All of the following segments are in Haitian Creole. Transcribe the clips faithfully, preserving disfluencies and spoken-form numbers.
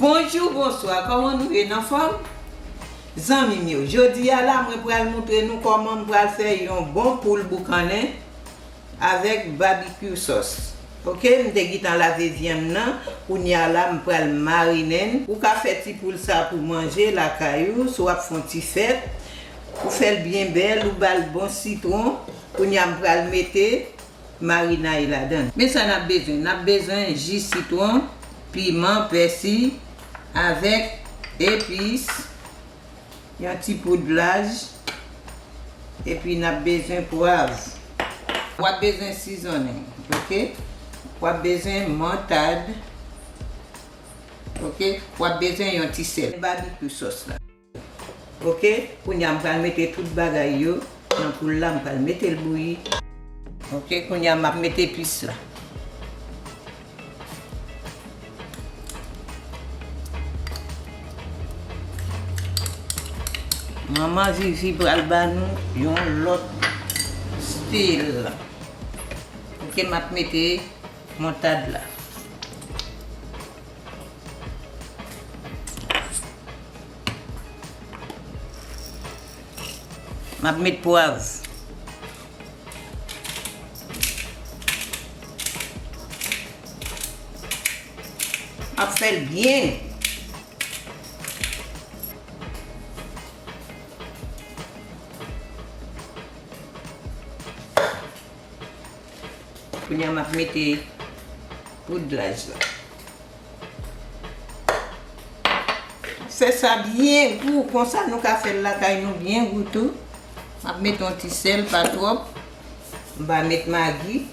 Bonjou, bonswa, kòman nou ye, n anfòm? Zanmi m yo, jodi a la, mwen pral moutre nou kòman m pral fè yon bon poul boukannen avèk babikyou sòs. Oke, m te gentan lave vyann nan, kounye a la, m pral marinen l. Ou ka fè ti poul sa pou manje lakay ou, si w ap fè yon ti fèt, ou fè l byen bèl, ou ba l bon sitwon. Kounye a, m pral mete marinay ladan l. Men sa n ap bezwen. N ap bezwen ji sitwon, piman, pèsi, avèk epis, yon ti poud laj, epi n ap bezwen pwav. W ap bezwen sizonnen, oke? W ap bezwen moutad, oke? W ap bezwen yon ti sèl. Babikyou sòs la. Oke, kounye a m pral mete tout bagay yo nan poul la, m pral mete l bouyi. Oke, kounye a m ap mete epis la. Manman Vivi pral ba nou yon lòt stil. Oke, m ap mete moutad la. M ap met pwav. M ap fè l byen. Kounye a m ap mete poud laj la. Fè sa byen gou, konsa nou ka fè l lakay nou byen gou tou. M ap mete yon ti sèl, pa twòp. M pa met magi.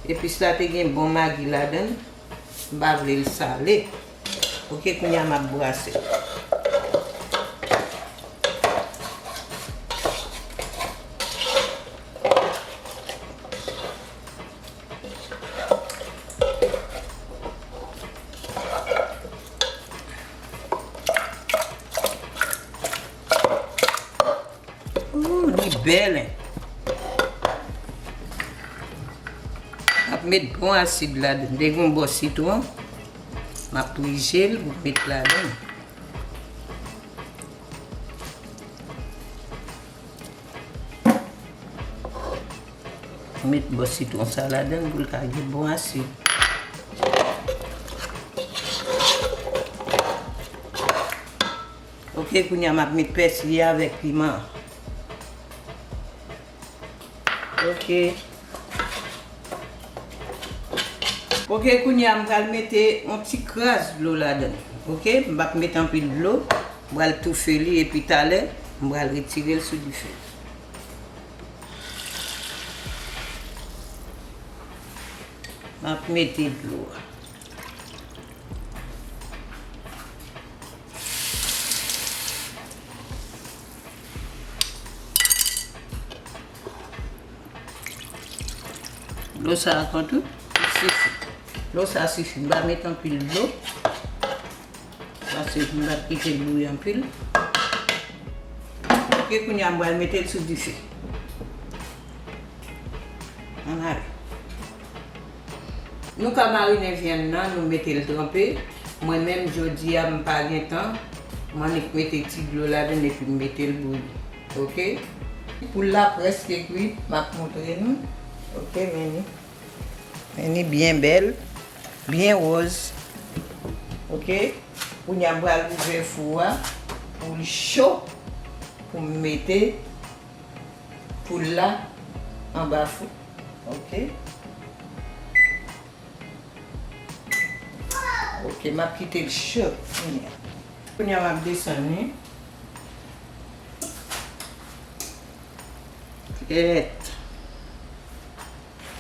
Epis la te gen bon magi ladan l. M pa vle l sale. Oke, kounye a m ap brase. Ooh, li bèl, hein. M ap met bon asid ladan. Depi yon bò sitwon, m ap prije l pou m met ladan. Met bò sitwon sa ladan pou l ka gen bon asid. Oke, kounye a m ap met pèsi avèk piman. Oke. Oke, kounye a m pral mete yon ti kras dlo ladan. Oke, m p ap met anpil dlo. M pral toufe li epi talè, m pral retire l sou dife. M ap mete dlo a. Dlo sa a kontou sifi. Dlo sa a sifi. M pa met anpil dlo. Paske m pa kite l bouyi anpil. Oke, kounye a m pral mete l sou dife. Ann ale. Nou ka marinen vyann nan, nou mete l tranpe. Mwen menm, jodi a, m pa gen tan. M annik mete ti dlo ladan l epi m mete l bouyi. Oke? Poul la prèske kwit, m ap moutre nou. Oke, men li. Men li byen bèl, byen wòz. Oke? Kounye a, m pral ouvè fou a pou l cho, pou m mete poul la anba fou. Oke. Oke, m ap kite l cho kounye a. Kounye a, m ap desann li. Kèt.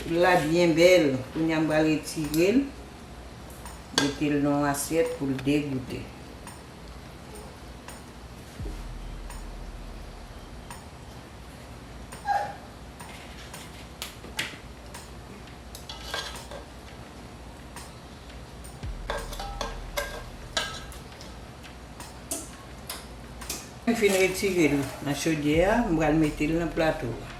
Poul la byen bèl. Kounye a, m pral retire l. Mete l nan yon asyèt pou l degoute. M fin retire l nan chodyè a, m pral mete l nan plato a.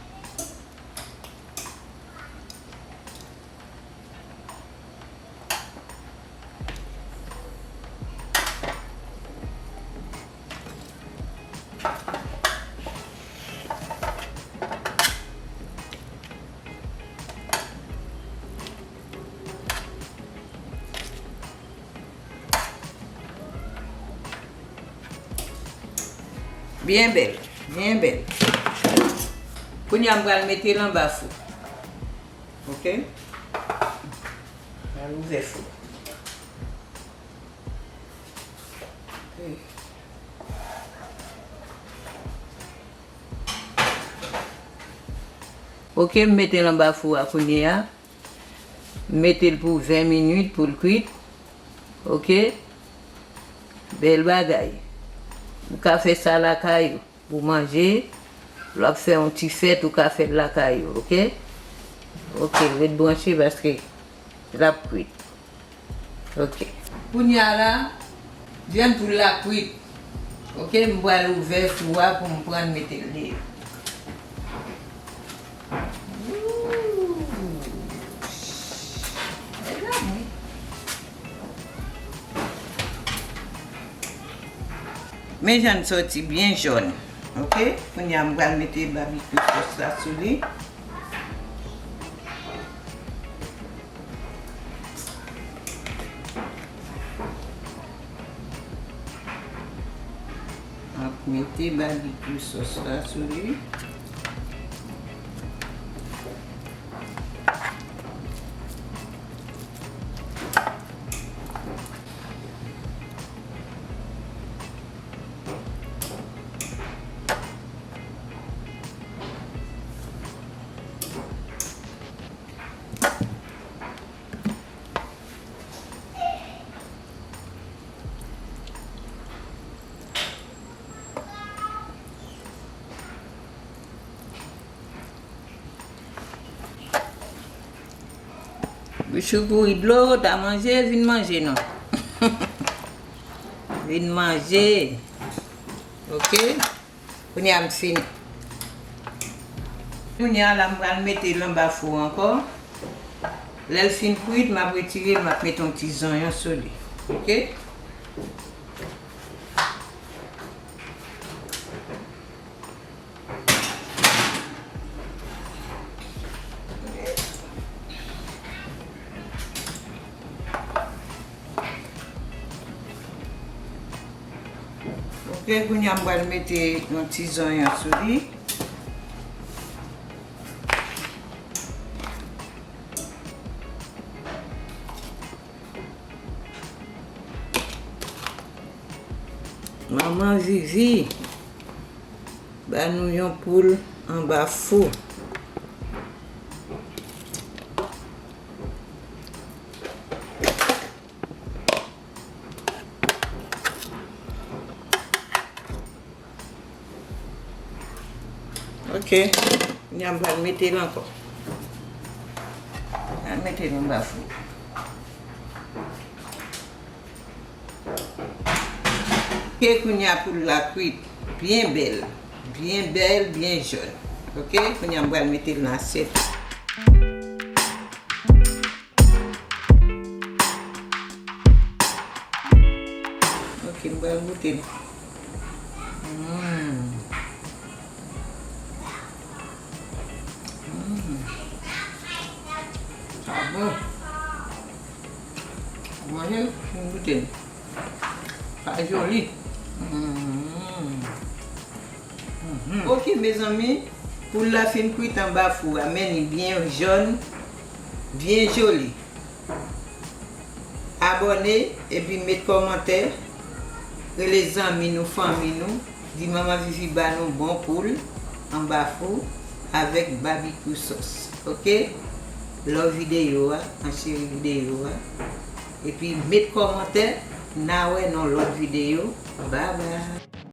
Byen bèl, byen bèl. Kounye a, m pral mete l anba fou. Ok? Pral ouvè fou. Ok. Ok, m mete l anba fou a kounye a. M mete l pou ven minit pou l kwit. Ok? Bèl bagay. Ou ka fè sa lakay ou. Pou manje, lè w ap fè yon ti fèt, ou ka fè l lakay ou, ok? Ok, ret branche paske l ap kwit. Ok. Kounye a la, vyann poul la kwit. Ok, m pral ouvè fou a pou m pran mete l deyò. Ooh. Mezanmi. Men jan l sòti byen jòn. Ok? Kounye a, m pral mete babikyou sòs la sou li. M ap mete babikyou sòs la sou li. Bouch ou kouri dlo, ta manje, vin manje non. Vin manje. Ok? Kounye a m fini. Kounye a la m pral mete l anba fou ankò. Lè l fin kwit, m ap retire l, m ap mete yon ti zonyon sou li. Ok? Ok, kounye a m pral mete yon ti zonyon sou li. Manman Vivi ba nou yon poul anba fou. Ok. Kounye a m pral mete l ankò. Pral mete l anba fou. Ok, kounye a poul la kwit byen bèl. Byen bèl, byen jòn. Ok, kounye a m pral mete l nan asyèt. Ok, m pral goute l. Mm. Mm. Sa bon. Manje, m goute l. Sa joli. Mm. Mhm. Ok, mezanmi, poul la fin kwit anba fou a, men li byen jòn, byen joli. Abòne epi met kòmantè, rele zanmi nou, fanmi nou, di Manman Vivi ba nou bon poul anba fou avèk babikyou sòs. Ok? Love videyo a, an cheri videyo a. Epi met kòmantè, n a wè nan lòt videyo. Bye bye.